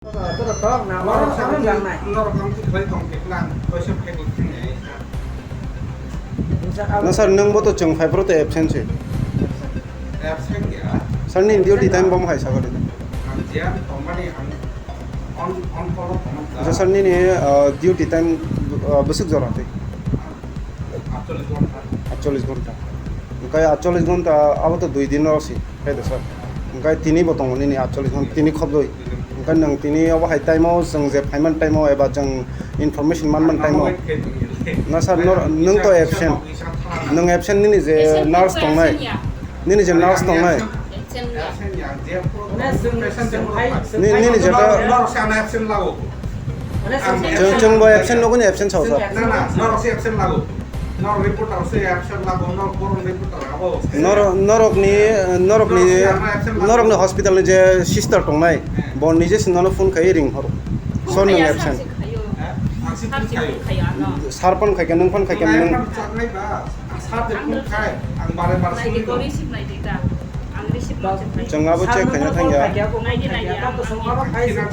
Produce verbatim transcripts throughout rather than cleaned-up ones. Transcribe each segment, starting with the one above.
Na sir, nwng bo to chwng phai phuru to absent se. Sir, nini duty time bo hai sakali. Acha sir, nini, uh, duty time, uh, bwswk jora twi? Atchollish ghonta. Hwnkhe atchollish ghonta abo to dui din o si. Khe de sir. Hwnkhe tini bo tongo nini atchollish ghonta, tini khobdoi. Hwnkhe nwng tini obo hai time o chwng je phaiman time o eba chwng information manman time o. Na sir, nor-, nwng to absent. Nwng absent nini je nurse tongnai. Nini je nurse tongnai. Ni-, nini je ta- Chwng, chwng bo absent nugo ni absent sao sir. Na, na, norok se absent lago. Norok reporter se absent lago, norok borom reporter abo. Norok, norok ni, norok ni, norok ni hospital ni je sister tongnai, bo nije se nono phone khai ring horo. Sir nwng absent. Sir phone khai kha, nwng phone khai kha, nwng. Ang sir de phone khai, ang bare bare suri. Receive nai di ta. Ang receive ma se khai. Chwng abo check khaina thangya. Nai di, nai di, ang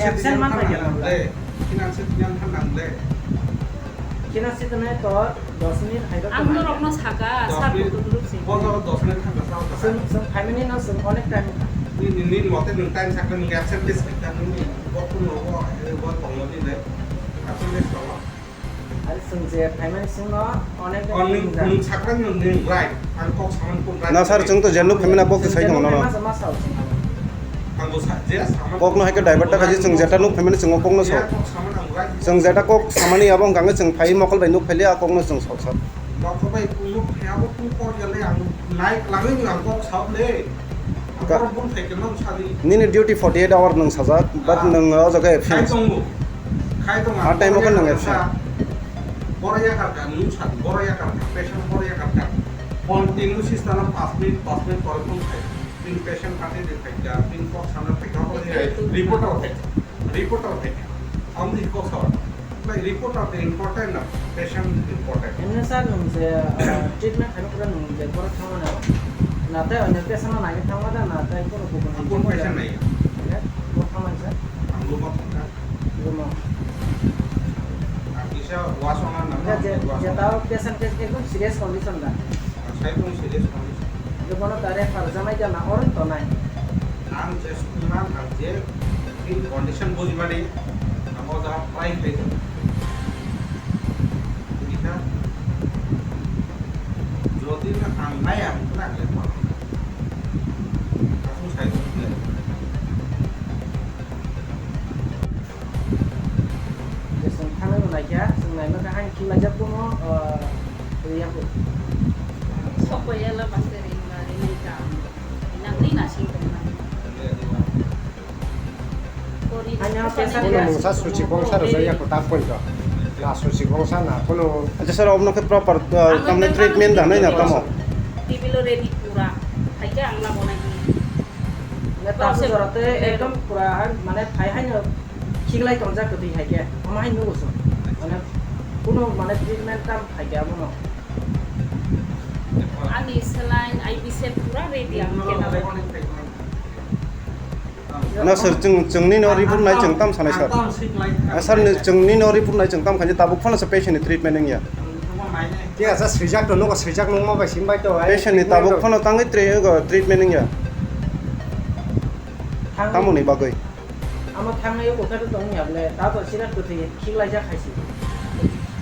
absent man khai. Finance se tinan than nang le. Finance se tinan to dos minute hai. Ang norok no saka, sir ko dulu si. Bo dos minute thang ka. Sir, sir, family no sir, onek time. Ni, ni, ni mote nwng time sakle nwng absent list khai ta nwng ni. Bo phone no bo, bo tong ni le. Absent list ko. Are chwng je phaimani chwngno onek. O, nwng, nwng sakra nwng, nwng right. Ang kok samani kok right. Na sir, chwng to je nuk phaimani kok to sai tongo nono. Masa, masa, chwng. Ang bo sa-, je samani kok no hai khe driver ta khaji chwng jeta nuk phaimani chwng o kok no sao. Je kok samani ang right. Chwng jeta kok samani abo hwnkha hwnkhe chwng phai mokol bai nuk phaili a kok no chwng sao sir. Mokol bai nuk phai abo kok ya le ang nai kwlangwi nwng ang kok sao le. Ka- Borok bun thai khe nang sadi. Nini duty forty eight hour nwng sajak, but nwng o jaga absent. Khai tongo. Khai tongo. A time o khe nwng absent. Borok yakar kha, nwng sadi, borok yakar kha, patient borok yakar kha. Continue system o paanch minute, paanch minute pore phone khai. Tin patient party de khai kha, tin kok sana khai kha, reporter khai kha. Reporter khai kha. Amni kok sa. Like, reporter de important na, patient important. Emne sir, nwng je, ah, treatment khaina pore nwng je borok thangmani, natai onyo patient no naina thangma da, natai kono kubun. Ang kono patient nai. Onek borok thangmani sir. Ang lumo thangkha. Lumo. Ang kisa wasona nang. Je, je tao patient case ekdom serious condition da. Ang sai tong serious condition. Lumo no tare farjamai da na oron tonai. Ang je sungna ang je in condition bujimani ang o jaga try khaijak. Buji kha? Jodi na ang nai ang khe na ang le ma. Asung sai tong le. Chwng thangwi bo naikha, chwng naima khe haino khiklaijak kuno, ah, rwya bo. Sokbai yala base ring ba ring ka. Nang ni nasing tong na. Ani ang pesa. Kuno mungsa suchi bongsa rwjak ya kwtal poito. Na suchi bongsa na kuno. Acha sir, obno khe proper, uh, tamni treatment da nai na tamo? Tibilo ready pura. Haikhe ang labo nai. Na tasu jora te ekdom pura hai, mane phai haino khiklai tongjak kwtwi haikhe. Omo hai nugo chwng. Mane kuno mane treatment tam haikhe abono. Ani saline, I V set pura ready ang khe na. Na sir, chwng, chwngni no report nai chwng tam sanai sir. Ah, sir, ni, chwngni no report nai chwng tam khaini tabuk phano se patient ni treatment wngya. Thik ase, swijak to nugo, swijak nungma bai sim bai to, ai. Patient ni tabuk phano tangwi tre-, go, treatment wngya. Tamo ni bagwi. Amo thangnai o kotha to tongya ble, ta to sira kwthwi khiklaijak hai se.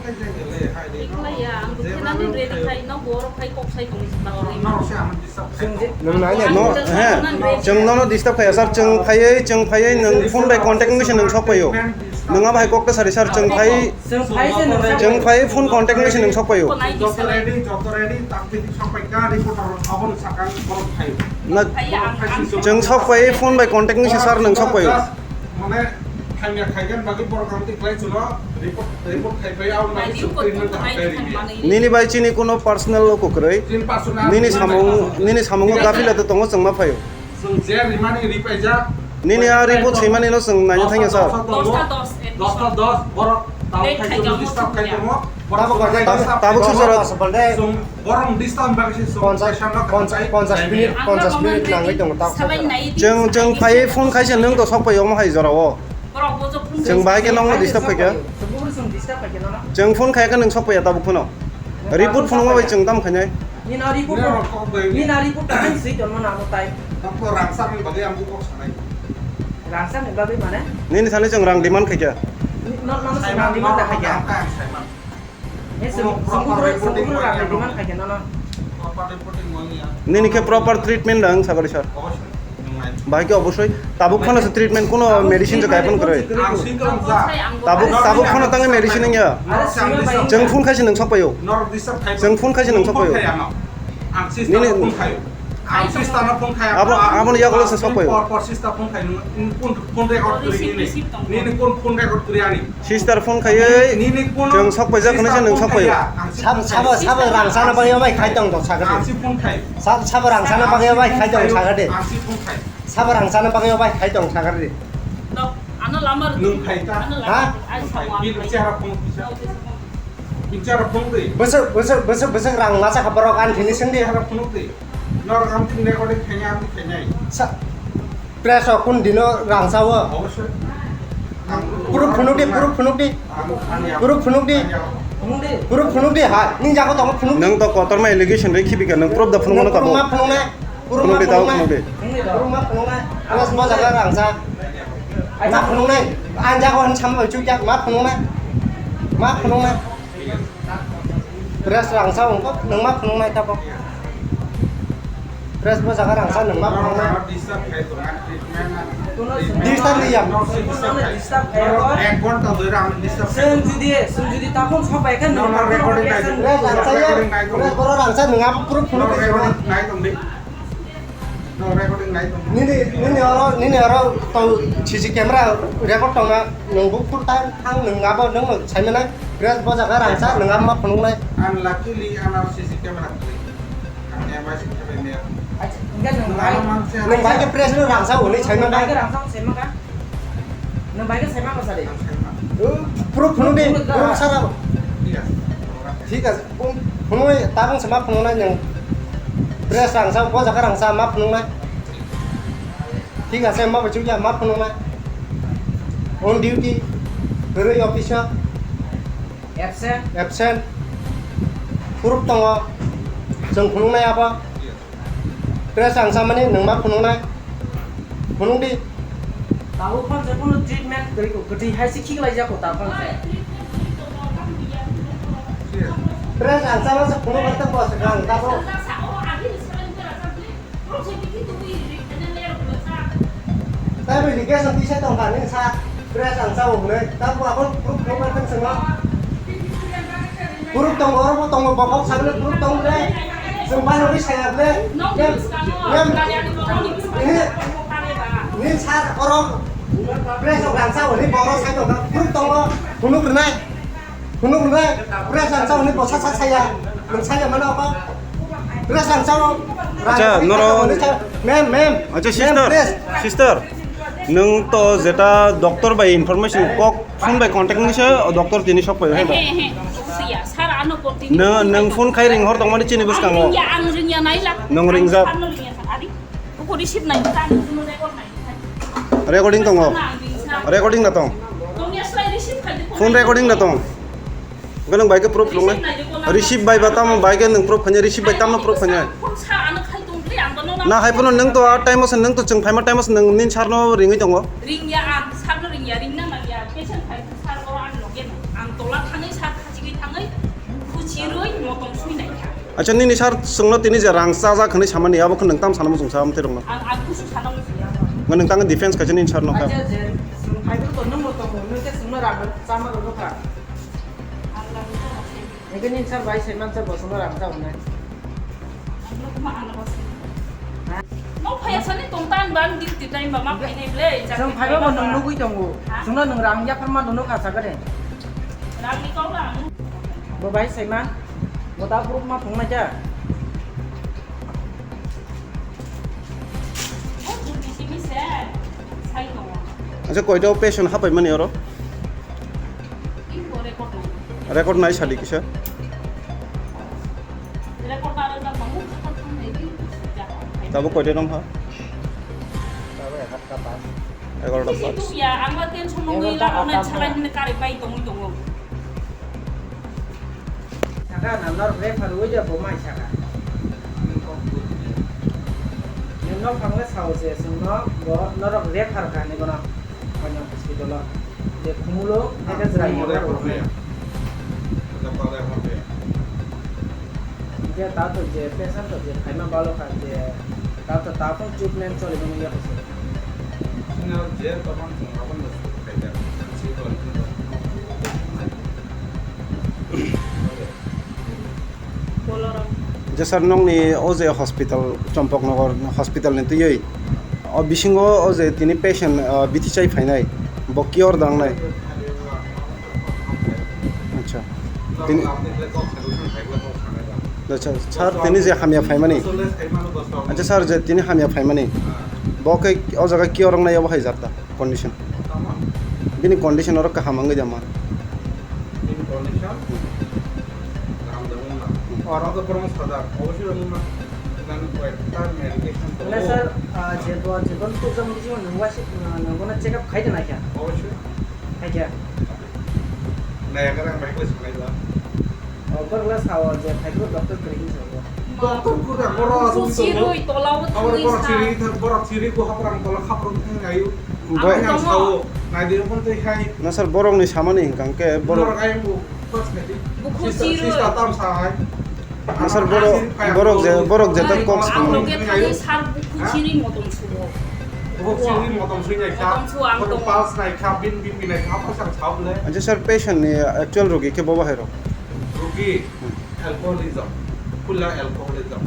Khiklaiya, ang bo khenani ready khai, no borok khai kok sai tongwi se bagwi. Nwng nai le, no, he, chwng nono disturb khaiya sir, chwng phaiwi, chwng phaiwi nwng phone bai contact wngwi se nwng sok paio. Nwng abo hai kok ta sari sir, chwng phai, chwng phai phone contact wngwi se nwng sok paio. Na, chwng sok phaiwi phone bai contact wngwi se sir nwng sok paio. Thangya khaikhe bagwi borok ang twi khlai chuno report, report khai pai, aboni bagwi chwng treatment kaham khlai rikya. Nini bai chini kuno personal o kwkrwi. Chini personal nini samung, nini samungo gafila to tongo chwng ma phaio. Chwng je rimani ripaijak. Nini a report swimani no chwng naina thangya sir. Dosta dos, dosta dos, borok tabuk khai tongo, disturb khai tongo. Tabuk sujaro. Chwng borok disturb bagwi se chwng ponchas, ponchas, ponchas minute, ponchas minute nangwi tongo tabuk sujaro. Chwng, chwng phai phone khaisa nwng to sok pai omo hai jorao. Borok bo Chwng bahai khe nokno disturb khaikha. Chwng phone khaikha nwng sokpaiya tabuk phano. Report phunukma bai chwng tamo khainai. Nini report, nini report kaham swi tonmano abo tai. Rangchakni bagwi ang kok sanai. Rangchakni bagwi mane? Nini thani chwng rang demand khaikha. Nini, no, no, rang demand khaikha. Ang kha, ang saiman. Nini khe proper treatment rang sagari sir. Bahai khe obosoi tabuk phano se treatment kuno medicine je kaiphano kwrwi. Tabuk, tabuk phano tangwi medicine wngya. Chwng phone khaisi nwng sokpaio. Chwng phone khaisi nwng sokpaio. Nini abo, abono yagulo se sokpaio. Sister phone khaiwi chwng sokpaijak hwnwi se nwng sokpaio. Sab-, sabo, sabo rang sana bagwi obai khai tong tong sakha de. Sab-, sabo rang sana bagwi obai khai tong sakha de. Sabo rang sana bagwi obai khai tong sakha de. Ha? Bwswk, bwswk, bwswk, bwswk rang masa kha borok ani thini swng di. Sa-, Press rok kun dino rang sao. Proof phunuk di, proof phunuk di. Proof phunuk di. Proof phunuk di ha. Ning jago tongo phunuk di. Nwng to kotorma allegation rwi khibi kha, nwng proof da phunuk mano tabo. Proof ma phunuk nai. Proof ma phunuk di, tabo phunuk di. Proof ma phunuk nai. Press bo jaga rang sa. Ma phunuk nai. Ang jago han sam bai chuk jak ma phunuk nai. Ma phunuk nai. Press rang sa ungko nwng ma phunuk nai tabo. Press bo jaga rang sa nwng ma phunuk nai. Disturb liya. Ek ghonta dhori ami disturb khai. Sung judi, sung judi tapon sopai kan normal recording nai. Press rang sa ya. Press boro rang sa nwng abo proof phunuk nai. Recording nai tong. Nini, nini oro, nini oro tong C C camera record tongna, nwng bo full time thang nwng abo nwng saimanai, dress bo jaga rangsa nwng abo ma phunuknai. Unluckily, ano C C camera kwrwi. Ang M I C camera ni. Acha, nwng bai, nwng bai khe press no rangsa hwnwi saimanai. Nwng bai khe rangsa hwnwi saimanai. Nwng bai khe saima ko sadi. Proof phunuk di, proof sara. Thik ase, phunuk, tabung se ma phunuknai nwng. Press rangsa, bo jaga rangsa ma phunuknai. Thik ase, ma bachukya ma phunuknai. On duty, kwrwi officer. Absent. Absent. Proof tongo. Chwng phunuknai abo. Press ang samani nwng ma phunuknai. Phunuk di. Tabuk phone se phone treatment kwrwi ko, kwtwi hai se khiklai jako ta phone se. Press ang sama se phunuk bai tong bo se kang tabo. Taibo litigation tisa tong kha nini sa. Press ang sao hwnwi. Tabo abo proof phunuk bai tong se no. Group tongo, oro bo tongo, bo kok sagwi group tongo ble. Chwng bai rogwi saya ble. Mem, mem, ini, ini sir, oro press rok rangsa hwnwi bo oro sai tongo. Group tongo, phunuk rwnai. Phunuk rwnai, press rangsa hwnwi bo sa sa saya. Nwng saya mano apa? Press rangsa o. Acha, rangsa noro hwnwi saya. Mem, mem. Acha, mem, sister, press. Sister. Nwng to jeta doctor bai information kok phone bai contact wngwi se o doctor tini sok pai hai ba. He, he, siya, sir ano continue. Nwng, nwng phone khai ring hor tongmani chini bwskango. Ang ringya, ang ringya naila. Nwng ringjak. Ang sir no ringya kha. Ari, ko receive nai, ta ano kuno record nai. Recording tongo. Ang ringya. Recording na tong. Tongya sai receive khai di. Phone recording na tong. Ganang bai ke proof phunuknai. Receive bai ba tamo bai ke nwng proof khainai, receive bai tamo proof khainai. Na hai phano nwng to a time o se nwng to chwng phaima time o se nwng nini sir no ringwi tongo. Ringya ang sir no ringya, ringna nangya. Patient phai sir oro ang loge no. Ang tola thangwi sir khachigwi thangwi khuchirwi motong sui naikha. Acha nini sir chwngno tini je rang chajak hwnwi samani abo khe nwng tam sana muchung sa amtwi rokno. Ang, ang kusu sana muchung ya. Nwng tang defense kaisa nini sir no kha. Acha je, chwng phai bo to nwng bo tongo, nwng khe chwngno rang chama rwkha. Eke nini sir bai se mansa bo songno rang ta hwnai. Nok phaya sani tong tan ban duty time ba ma phainai ble. Chwng phaiba bo nwng nugwi tongo. Ha? Chwngno nwng rang yapharma dono kha sakha de. Rang ni kok rang. Bo bai se ma. Bo ta group ma phungnai ja. Acha koita o patient hapai mani oro? Record nai sadi kisa. Tabo koita nong ha? Egarota pass. Tuya, ang la tension nungwi la online salai hwnwi karwi pai tongwi tongo. Saka na norok refer wngya bo mai saka. Nokphang le sao je chwngno bo norok refer kha hinwi bono hospital o. Je khumulo, eka jwrai. Hingke tato je patient rok je phaima balo kha je tato taphang treatment choli mani ya khe. Sino je tomang chwng aboni no suk khaida. Je sir, nokni o je hospital, Champaknagar hospital ni twiwi, o bisingo o je tini patient, ah, bithi chai phainai, bo cure dangnai. Acha. Tini, acha, sir, tini je hamya phaimani. Acha, sir, je tini hamya phaimani. Bo khe o jaga cure wngnai, obo hai jat ta condition. Bini condition oro kaham wngwi da man. Bini condition? Kaham da wngma. Oro to borok sajak. Obosoi wngma. Nang koi ta medication to. Sir, ah, je bo, je bo, tu jam bisi mo nang wasi, ah, nang bono check up khai da na kya? Obosoi. Khai kya? Nai, agar ang bai koi sanai ba. Oh, borok le sao je phaikhe doctor kwrwi hinwi sao. Doctor kwrwi borok bukhuk aswk chirwi tongo. Tolao thangwi sa. Borok chirwi thang, borok chirwi bo haprang tola haprang thang ayu. Ang tongo. Ang sao, nai di rokon tei hai. Na sir, borok ni samani hingkang khe borok. Borok ayang bo, bas nai di. Bukhuk chirwi. Sista, sista tam sa hai. Na sir, borok, borok je, borok je ta kok ang samani. Loge thangwi sir bukhuk chirwi motom sugo. Bukhuk chirwi motom sui nai kha. Motom su ang tongo. Pulse nai kha, bin, bin, bin nai kha, apa sang sao le. Acha sir, patient ni actual rogi khe bo bahai rok. Rogi alcoholism, full alcoholism.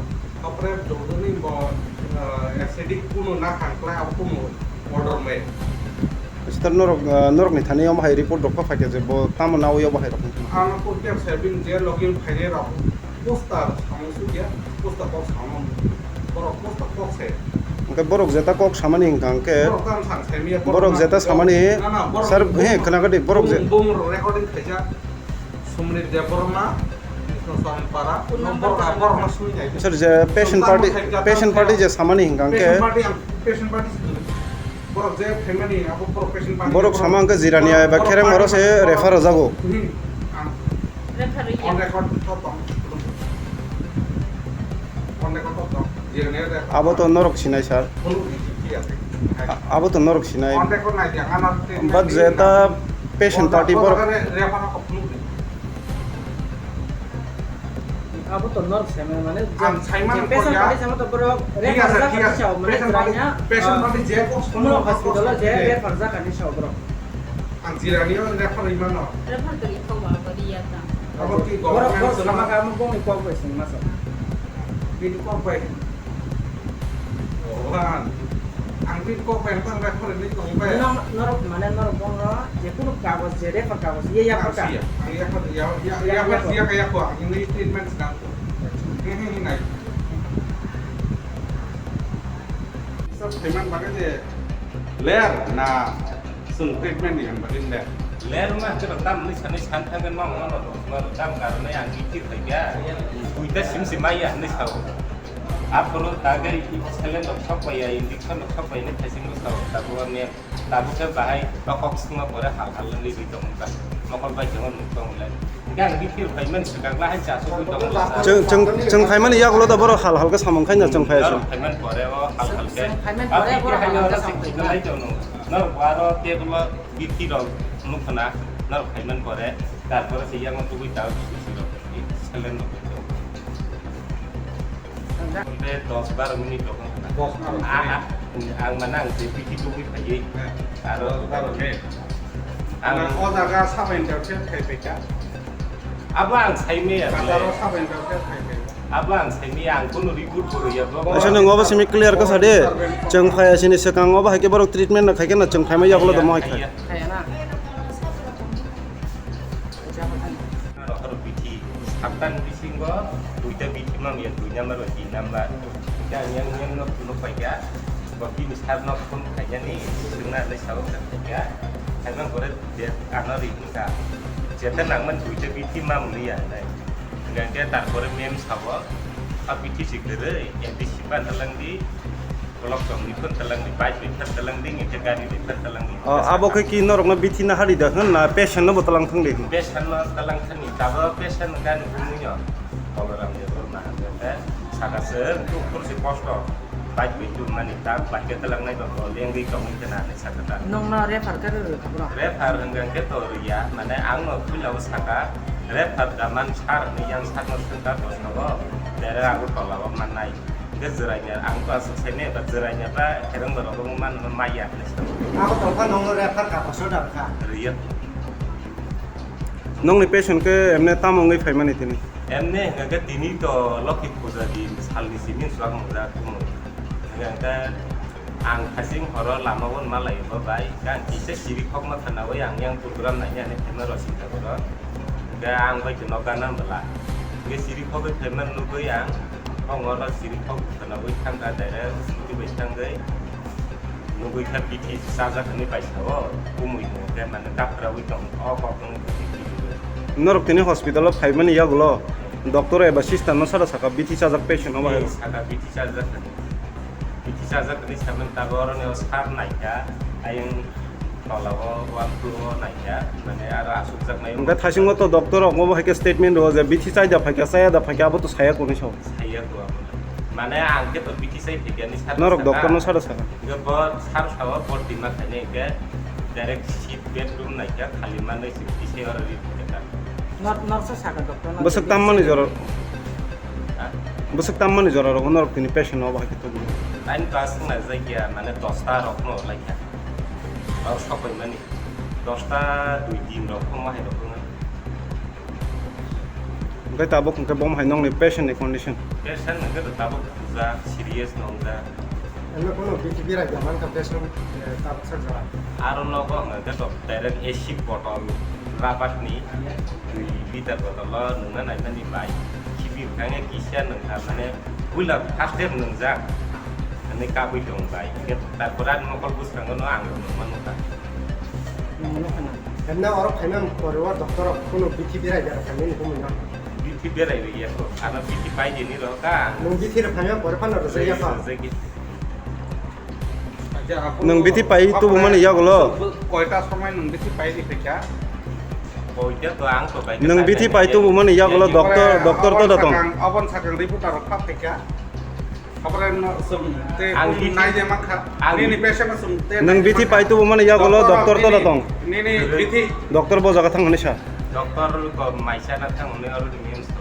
Apre jodoni bo, eh, acidic kunu na khangkhlai abo kunu order mai. Sir, norok, eh, norok ni thani omo hai report rok phaikha je bo tamo nawi obo hai rok. Ano ko kep sabin je login phainai rok poster samung sugya, poster kok samung. Borok poster kok se. Hingke borok jeta kok samani hingka hingke borok tam sang saimiya, borok jeta samani, na, na, borok sir, bung, he, khna gadi, borok je bung, bung recording khaijak. Sumni Debbarma, Krishna Swamin Para, no, borok, borok no sui nai. Sir, je patient party, patient party je samani hingka hingke. Patient party ang, patient party sui. Borok je family, abo borok patient party. Borok sama hingke Jirania eba Khereng oro se refer rwjago. Hmm, ang. Refer rwya. On record to tong. On record to tong. Jirania refer. Abo to norok sinai, sir. Phunuk di, di, di, di. A-, abo to norok sinai. On record nai di, ang ano. But je ta patient party borok. Re-, refer ko phunuk di. Abo to norok saimano, mane je, ang saimano je patient party sama to borok refer rwjak kani sao, mane patient party, patient party je kok samo hospital o je refer rwjak kani sao borok. Ang Jirani o refer rwi mano. Refer kwrwi kha ba, abo riya ta. Abo ki borok, government borok sama ka amo bongni kok bai sini masa. Bini kok bai. Wan. Ang bini kok bai tang refer rwi tong bai. Norok, mane norok bono je kunu kagoj, je refer kagoj ye ya paka. Ang ya paka, ya ya ya ya ko. Ang ni treatment sedang. Ini ini nai. Sab treatment pakai je. Ler na. Chwng treatment ni hwnba rin le. Ler ma hwnkhe rok tam hwnwi sanwi san thangwi ma hwnma rok ma rok tam karwnai ang khe thir khaikha. Duita sim se maya hwnwi sao. Aphuru tagwi saline rok sok paiya, injection rok sok paiya hwnwi thaisingo sao. Tabuk mem, tabuk khe bahai o kok swngma pore hal hal wngwi ri tongkha. Mokol bai tongma nuk tonglai. Hingke ang khe thir phaiman swkang la hai chasugwi tongo. Chwng, chwng, chwng phaimani yagulo da borok hal hal khe samung khaina chwng phaiya se. Norok phaiman pore o hal hal khe. Chwng phaiman pore borok hal hal khe samung khaina. Norok bo aro table o bithi rok nukho na, norok phaiman pore, tarpore se yang tubui ta bithi rok, salon rok. Tei dos baro minute rok wngkha na. Dos baro minute. Ah, ah, ang mane ang je bithi tubui phaiwi. Aro dos baro minute. Ang o jaga sub interface khai phaikha. Abo ang saimaya. Bazaro sub interface khai phaikha. Abo ang saimaya, ang kunu report bo rwya. Acha, nwng obo simi clear khe sa de. Chwng phaiya sini swkang obo hai khe borok treatment no khai khe na chwng phaima yagulo da mohai khai. Khaya na. Rohor bithi, saptani bisingo duita bithi mamya, dui number bai tin number. Yang, yang, yang no phunuk paikha, bo bini sir no phone khainani, swngna hinwi sao khaikha. Khaima pore de ano ri wngkha. Jeta nangmani duita bithi mamliya hinai. Hingkha khe tarpore mem sao, a bithi si kwrwi, M D C ban halangdi. Kolok chongni phun talang di, bike bai phun talang di, nge gari bai phun talang di. Oh, abo khe ki norokno bithi na hari da hwn na patient no bo talang thang di hwn? Patient no talang thani, tabo patient no gani bumui no. Bolaram de bor ma hande te saka se tu kursi posto. Bike bai tu mani ta bike talang nai ba bol yang di chongni kena ni saka ta. Nong no refer ka rw kha bro? Refer hwnga khe to ya, mane ang no phuila o saka refer da man sar ni yang sar no saka to sabo. Dere ago tola o man nai. Hingke jwraini ang to aswk saimanya ba jwraini ba khereng borok wngma maya hinwi sao. Abo tongkha nongno refer ka koso da kha. Rwya. Nongni patient khe emne tamo wngwi phaimani tini? Emne hingke tini to Lokhi puja di salni simi swk mwngjak tumo. Hingke ang thasing horo lama o malaio bai, ang kisa siri khokma khanaui ang yang program nainani phaima rosita borok. Hingke ang bai khe nokha nang bwla. Hingke siri khogwi phaima nugwi ang, o ngoro siri khok khwnaui thangkha direct scooty bai thangwi. Nugwi kha bithi chajak hinwi paisa o, kumui hwnwi khe mane kaphraui tong o kok wngwi kha bithi. Norok tini hospital o phaimani yagulo doctor eba sister no sara saka bithi chajak patient no bahai. Saka bithi chajak hinwi. Bithi chajak hinwi saimani tabok oroni o sar naikha, ayang tola o wall floor o naikha, mane aro asukjaknai. Hingke thasingo to doctor rok obo hai khe statement rwo je bithi chai da phaikha, chaya da phaikha, abo to saya kwnwi sao. Saya to abo. Mane ang khe to bithi chai phaikha ni sar. Norok saka. Doctor no sara saka. Hingke bo sar sao bo tima khainai hingke direct seat bedroom naikha, khali manwi se bithi chai oro ri phaikha. Nor-, nor sa saka doctor no. Bwswk tammani jora. Ha? Bwswk tammani jora rok norok tini patient no bahai khe tongwi. Line class wngna jagya mane dosta rok no laikha. Rok sokoimani dosta dui din rok wngma hai rok wngmani. Hingke tabuk hingke bom hai nongni patient ni condition. Patient hingke tabuk bujak serious no wngjak. Emno kono B T B rai da mankha patient, eh, tabuk sak jora. Aro nogo hwnga khe to direct acid bottle, rubber ni dui liter bottle o nungna naimani bai. Khibi bwkha khe kisa nungkha, mane puila first time nungjak. Mane kabui tong bai. Hingke tarpore ani mokol bwskango no ang nungma nukha. Nungma nukha na. Emno oro phaimani pore o doctor rok kono B T B rai da kha nini bumui no? B T B rai ya ko. Ano B T bai dini rw kha. Nung B T rai phaimani pore phano rwjak ya kha. Rwjak ya. Nwng bithi pai tubumani yagulo. Koita somoi nwng bithi pai di phaikha? Koita to ang to pai. Nwng bithi pai tubumani yagulo doctor, doctor to da tong. Abon sakang reporter rok kha phaikha. Abore no sung te nai de makha. Nini patient sung te. Nwng bithi pai tubumani yagulo doctor to da tong. Nini bithi. Doctor bo jaga thang hwnwi sa. Doctor ko maisa na thang hwnwi aro ni mens to.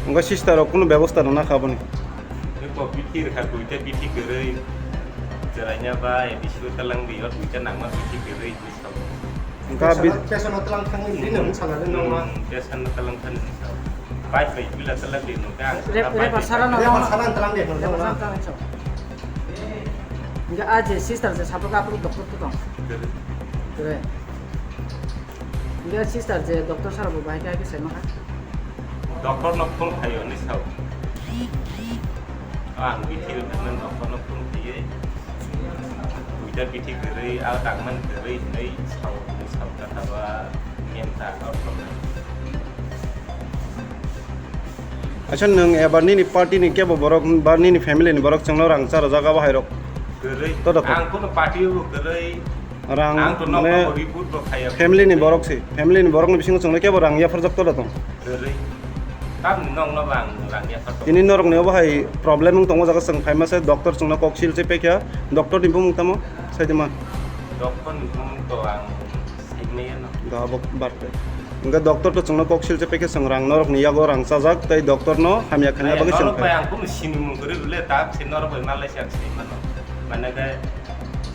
Wngkha sister rok kunu bebosta rwna kha boni. Eko bithi rwkha duita bithi kwrwi. Chwraina ba A D C o talang rio duita nangma bithi kwrwi hinwi sao. Wngkha bi- Patient o talang thangwi bini hwn sana de nangma. Hmm, patient no talang thani hinwi sao. Bai bai bila talang de no ka. Rep-, refer sara no. Refer sara talang de no. Refer sara talang sao. Hingke a je sister je sabuk apuk doctor to tong. Kwrwi. Kwrwi. Hingke sister je doctor sara bo bahai khe khe sai ma kha. Doctor no phone khaio hinwi sao. Ang bithi rwkha nang doctor no phone khaiwi. Duita bithi kwrwi, a dangman kwrwi hinwi sao, hinwi sao kha tabo niyam ta doctor no. Acha nwng ebar nini party ni kebo borok ba nini family ni borok chwngno rang charajak abo hai rok? Kwrwi. To da to. Ang kono party bo kwrwi. Rang, ang to mane, nokno report bo khaiya. Family ni borok se, family ni borok ni bisingo chwngno kebo rang yapharjak to da tong. Kwrwi. Tamni nokno bo ang rang yapharjak. Tini norok ni obo hai problem wng tongo jaga chwng phaima se doctor chwngno kok sil se pekya, doctor ni bumung tamo saidima. Doctor ni bumung to ang saimaya no. Da abo barte. Hingke doctor to chwngno kok sil se pekya chwng rang norok ni yago rang chajak tei doctor no hamya khani bagwi chwng phai. Norok bai ang kunu sinimung kwrwi rwle tak se norok bai malai se ang saimano. Mane khe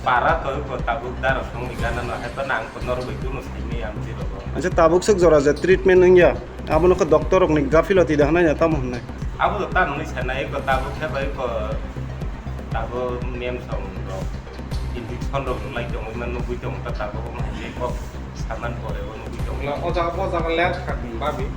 Para to ko tabuk daro songni gana no hai to nang ko norok bai kuno saimai ang tiro bo. Acha tabuk swk jora je treatment wngya, abono khe doctor rok ni gafiloti da hwnai na tamo hwnai. Abo to tamo ni sanai ko tabuk khe bai ko tabuk nem song rok injection rok lai tongwi man nugwi tong ta tabuk mo hai kok saman pore o nugwi tong. O jaga, o jaga ler kha babi.